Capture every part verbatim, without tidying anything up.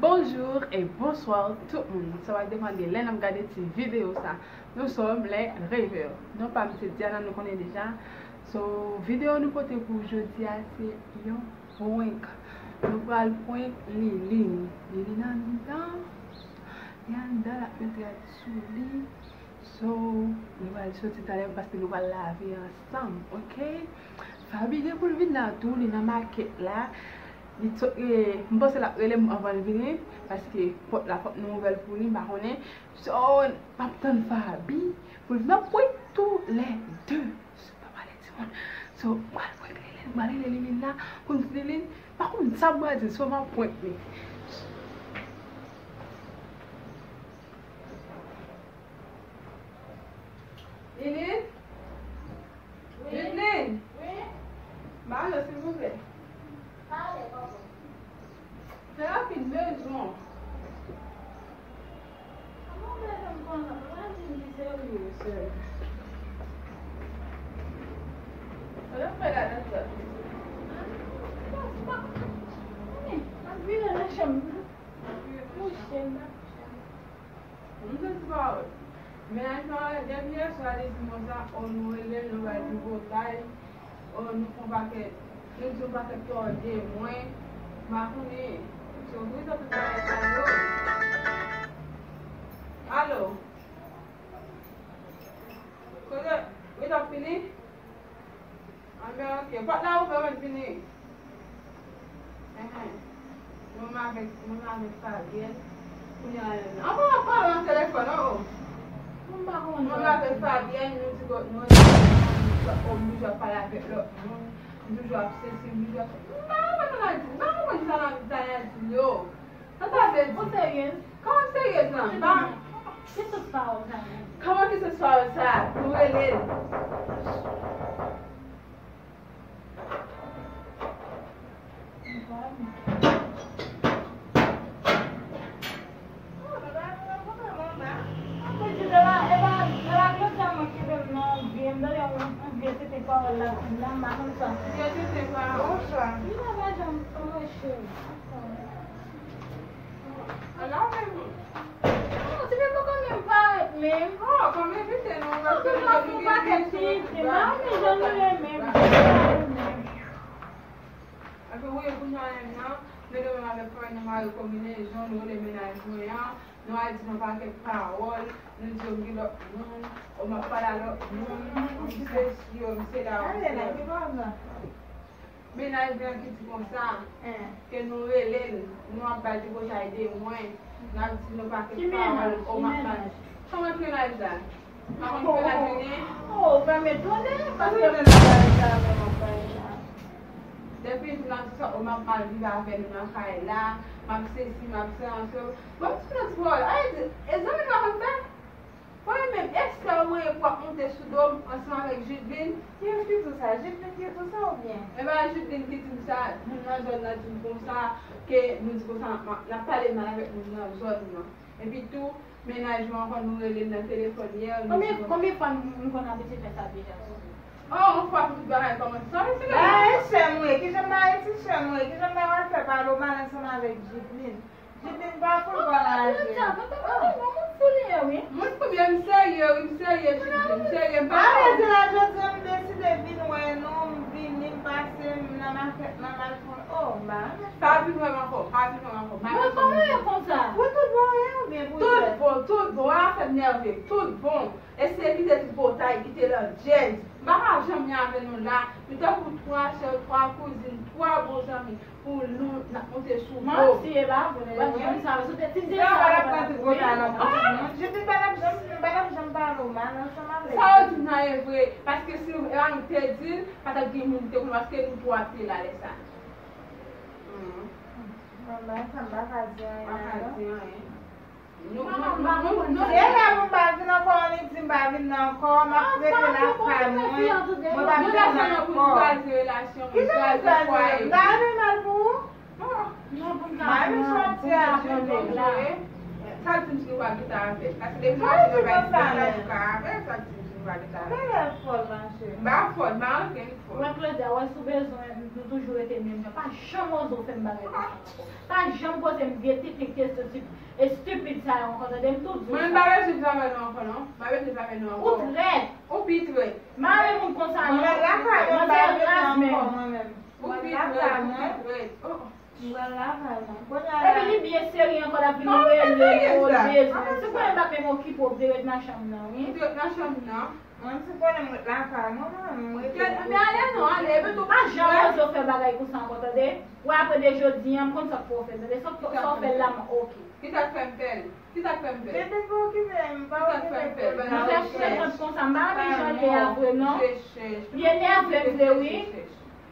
Bonjou e bonswa tout moun. Sa va depann de lè n ap gade ti videyo sa. Nous sommes les rêveurs. Non pa m se Diana, nou konnen deja. So, videyo nou pote pou jodi a se yon prank. Nou pral prank Liline. Liline anndan. Li anndan, l ap met rad sou li. So, nou pral soti talè paske nou pral lave ansanm, oke? Faby gen pou l vin la tou, li nan makèt la. Li t-, e, m panse l ap rele m anvan l vini, paske pòt la fòk nou ouvè l pou li, m pa konnen. So, m ap tann Faby pou l vin, m ap prank tou lè de. So, pa pale timoun. So, m pral prank Liline, m pral rele Liline la, pou m di Liline, pa konn sa m pral di, so m ap prank li. Liline? Wi. Liline? Wi. Malo, silvouplè. Pale, papa. Fè rapid, bezwen. Kòman w bezwen m konn sa? Papa di m ki serye, sè. Sa w ap fè ladan sa? An? Sa, sa, men, m ap vire nan chanm nan. Kouche m. M te di pa wè. Mennaj mwen depi yè swa li di m konsa, o nou rele l, nou bay tripotay, o nou fè yon pakèt, nou di yon pakèt tòde mwen, m pa konnen. So, wi, sa tout bagay sa yo. Alo? Kote? Wi, t ap fini? Anben, oke. Pòt la ouvè, mwen vini. Enhen. Mwen avèk, mwen avèk Fabienne. Kounye a, anben, w ap pale nan telefòn, o, o. Mwen pa konn. Mwen avèk Fabienne, nou di, nou di, o, m toujou ap pale avèk lòt moun. M toujou ap sesi, m toujou ap, m pa konprann sa l ap di, m pa konprann sa l ap, sa l ap di yo. Sa sa vle di? Ou seryez? Kòman m seryez lan? Ba. Ki sòs pawòl sa menm? Kòman ki sòs pawòl sa? Nou rele l. Bonswa. Ala menm. Non, ti fi poko menm parèt menm. Oh, kòm envite nou, paske nou gen yon pakèt ti fi, m pa renmen jan nou ye menm. Epi wi, kounye a menm nan, nou de menm avèk frè nou mare konbinezon, nou rele mennaj mwen an, nou al di nou pakèt pawòl, nou di yo m gen lòt moun, o m ap pale a lòt moun, o m se si, o m se la, o m se la. Mennaj mwen ki di konsa, ke nou rele l, nou ap bay tripotay de mwen, n ap di nou pakèt pawòl, o m ap bay. Kòman ki mennaj la? Pa konn ki mennaj mwen gen? Oh, pa m etone, paske mennaj la menm ap bay la. Depi l di m ap di sa, o m ap mal viv avè nou nan kay la, m ap sesi, m ap sela, so, bon, ti nan ti pawòl, a, e zanmi m la konn fè? Mwen menm, èske w wè pou w ap monte sou do m ansanm avèk Jidlin? Kiyès ki di w sa? Jidlin ki di w sa oubyen? E pa Jidlin ki di m sa, moun nan zòn nan di m konsa, ke nou di konsa, n ap, n ap pale mal avèk moun nan zòn nan. Epi tou, mennaj mwen ankò, nou rele l nan telefòn yè, nou di konsa. Konbyen, konbyen fwa m, m konn abitye fè sa deja? Oh, yon fwa pou tout bagay kòmanse. Sa vle di la, e sè m wi, kijan m ta resi sè m wi, kijan m ta pral fè pale w mal ansanm avèk Jidlin? Jidlin pa konn pale. Moun fou li ye wi. Moun fou, men m serye wi, m serye, Jidlin, m serye, m pa. Alè, se la jodi a m deside vin wè nou, m vini, m pase, m nan makèt, nan Malfon. Oh, m pa renmen sa. Pa vin wè m ankò, pa vin wè m ankò. Mwen kòman ye konsa? Pou tout bon ye oubyen pou tout? Tout bon, tout bon, a fè m nève, tout bon. Eseye kite tripotay, kite landjèz. M pa ka janm ye avè nou la. Nou tankou twa sè, twa kouzin, twa bon zanmi. Pou nou, n ap monte sou do. Manti, e pa vre. Wi. Janm sa, sou te, ti de sa, pa t ap pran tripotay nan bouch moun. Jidlin pa t ap janm, pa t ap janm pale w mal ansanm avèk. Sa yo di m nan e vre. Paske si nou, e pa nou te di l, pa t ap gen moun ki te konn, paske nou twa te la lè sa. Hmm. Bon, bagay sa, m pa ka di anyen. Pa ka di anyen. Nou, nou, nou, nou, nou. Se lè pou m pa vin ankò, ann di m pa vin nan ankò, m ap rete nan kay mwen, mwen p ap vin nan ankò. Kijan m kraze? M ta renmen mal pou ou. M pa renmen soti a, jwenn nèg la. Sa di m si nou pa kite avè l. Paske depi nou pa kite avè l, nou ka avè l, sa di m si. Gade fòl, mache. M pa fòl, m pa ankenn fòl. Mwen, Claudia, wè, si w bezwen, nou toujou rete menm jan. Pa janm oze w fè m bagay konsa ankò. Pa janm poze m vye ti, ti kesyon ti, estipid sa yo ankò, tande m tou di w sa. Mwen, m pa bezwen travay nou ankò, non. M pa bezwen travay nou ankò. Ou trèt. Ou pi trèt. Mare moun konsa, non. Mwen, lakay mwen, m pa vle raz menm. Ou pi trèt, ou pi trèt. Oh. Mwen lakay mwen. Kounye a la. Epi li byen serye ankò, l ap vin rele w, l bezwen. Se konnen m pa menm okipe w, w te ret nan chanm nan, wi. Ou te ret nan chanm nan? Mwen, si konnen m ret lakay mwen, mwen, m rete. Men ale non, ale, epi tou. Pa janm oze w fè bagay konsa ankò, tande? Wè, apre de jodi a, m konn sa k fè w fè l, tande? Sa w fè l la, m oke. Kisa k fè m fè l? Kisa k fè m fè l? Tete pa okipe m, pa okipe m. Mwen fè senkant konsa, m pa renmen jan l ye a vre non. Li enève m vre wi.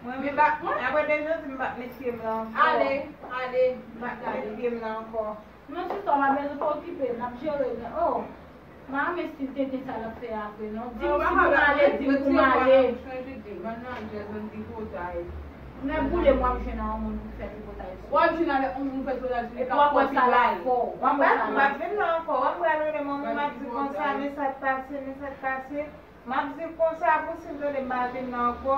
Men bat mwen. Apre de jodi m p ap met pye m la ankò. Ale, ale. M p ap met pye m la ankò. Non, sista, w pa bezwen okipe l, n ap jere l. Oh, m pa renmen stil tenten sa l ap fè a vre non. Di m si pou m ale, di m pou m ale. Bann nan jèl, bann tripotay. Lè boule m w ap jwenn a yon moun pou fè tripotay sou. W ap jwenn avèk yon moun pou fè tripotay sou li k ap kòpilay. Epi w ap wè sa l ap fè w. W ap wè sa l ap fè w. M ap vin la ankò. W ap pral rele mwen, m ap di konsa, men sa k pase, men sa k pase. M ap di konsa pou si l tande m pa vin la ankò,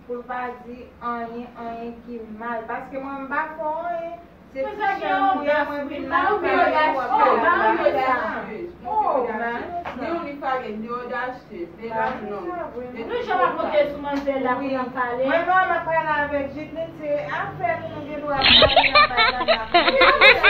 pou l pa di anyen, anyen ki mal. Paske mwen, m pa fè w anyen. Se ti chen m ye, mwen vin la, m pa gen dwa pale. Oh, ba mwen sa. Oh, ba mwen sa. Ni yon ni fale, ni odasyez, de la non. Nou jan w ap monte sou manzè la pou n ap pale. Mwen non, m ap pale avèk Jidlin, se afè nou, nou gen dwa pale nan bay la.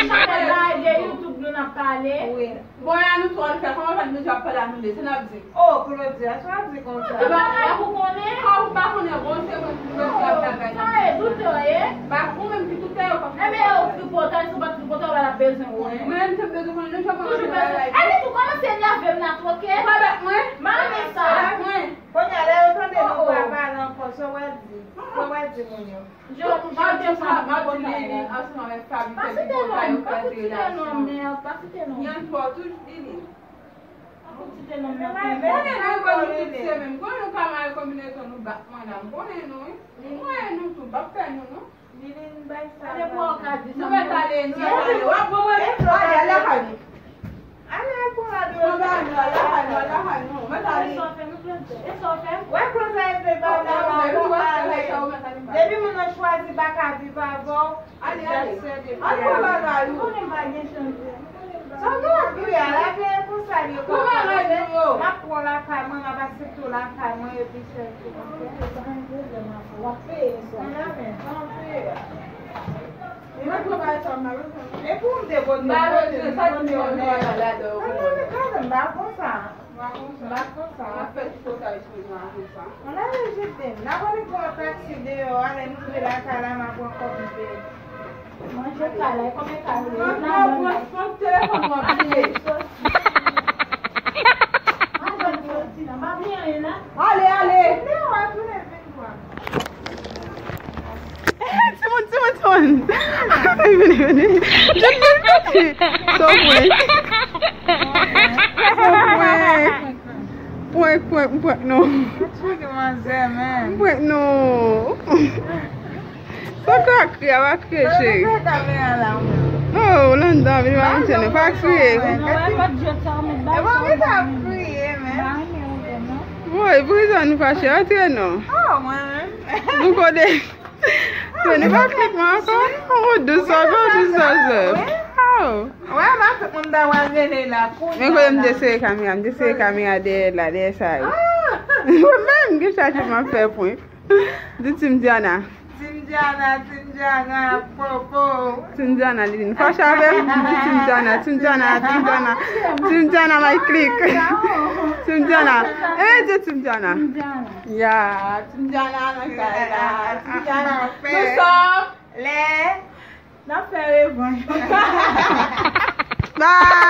Chanèl bagay de YouTube nou n ap pale. Wi. Bon, e a nou tou, ann fè, kòman fè nou di ap pale a nou de, se n ap di. Oh, Claudia, sa w ap di konsa? Epa, w ap ou konnen? Kòm ou pa konnen, bon, se mwen ki mèt fè bagay nan. Sa e doutè w ye? Ba, ou menm ki doutè yo, pa. Enben, yo tripotay, si w pa tripotay, w pa t ap bezwen konnen. Mwen menm, se m bezwen konnen, nou jan kòmanse bagay. Toujou bezwen. Epi tou kòmanse enève m nan tou, oke? Pa bat mwen. M pa renmen sa. Pa bat mwen. Kounye a, lè yo tande nou pa pale ankò, sa w ap di? Sa w ap di moun yo? M ap di sa, m ap di Lili ansanm avèk Faby fè tripotay, yo fè relasyon. Yon twò tou, Lili. Konnen nou konn nou tout se menm. Konnen nou ka mare konbinezon nou bat mwen la. M konnen nou, wi. M konnen nou tou. M p ap fè nou, non. Lili, bay sa. Nou mèt ale, nou mèt ale. W ap bon mwen. Ale, ale, ale. Ale pou la de. Mwen pa al lakay nou, al lakay nou, mwen pa ale. E sa w fè, nou plante. E sa w fè. Wè, koze epi pa nan la pou ale. Depi moun nan chwazi pa ka viv avè w, ale, ale. Al pou bagay ou. Konnen m pa gen chans. Sa w ap kriye a, la gen pou sa yo. Pou bagay nou yo. M ap pran lakay mwen, m ap aksepte w lakay mwen, epi sèl tou. W ap peye sa. Mwen peye a. Mwen pran bagay sa, m pa bezwen. E pou m te konn yo, m pa bezwen sa ki miliyonè a ladan yo. Gade m, pa konsa. Pa konsa. Pa konsa. M ap fè tripotay sou nou a konsa. Ann ale jete m. N a wè li pran taksi deyò, ale m rive lakay la, m a pran kòb m peye. Manje kay la, e konbyen kay ou ye? Nan pran, pran telefòn mwen bliye. Madanm Florentina, m pa bliye anyen, non. Ale, ale. Deyò a tounen vin pran. Timoun, timoun, timoun. Vini, vini. Jèt, jèt, jèt. Son prank. Son prank. Prank, prank, prank, non. Prank, manzè, men. Prank, non. Sa ka kriye, a pa kriye, cheri. Oh, Landa, vini pa mwen tande. Pa kriye. E mwen mwen ta kriye, men. Woy, poukisa nou fache? Antre non. Oh, mwen menm. Nou kode. Tande pa klik mwen ankò. Oh, dous sa, oh, dous sa, sa. Oh. Wè, ma tout moun ta wè rele la. Men kote m te sere kamera, m te sere kamera dèyè la, dèyè sa yo. Mwen menm, gen chak jou m ap fè prank. Di Team Diana. Team Diana, Team Diana, popo. Team Diana, li di, nou fache avè m? Di Team Diana, Team Diana, Team Diana. Team Diana, my click. Team Diana. Eh, di Team Diana. Team Diana. Ya, Team Diana nan kay la. Team Diana. Nous sommes les N ap fè revanj. Bye!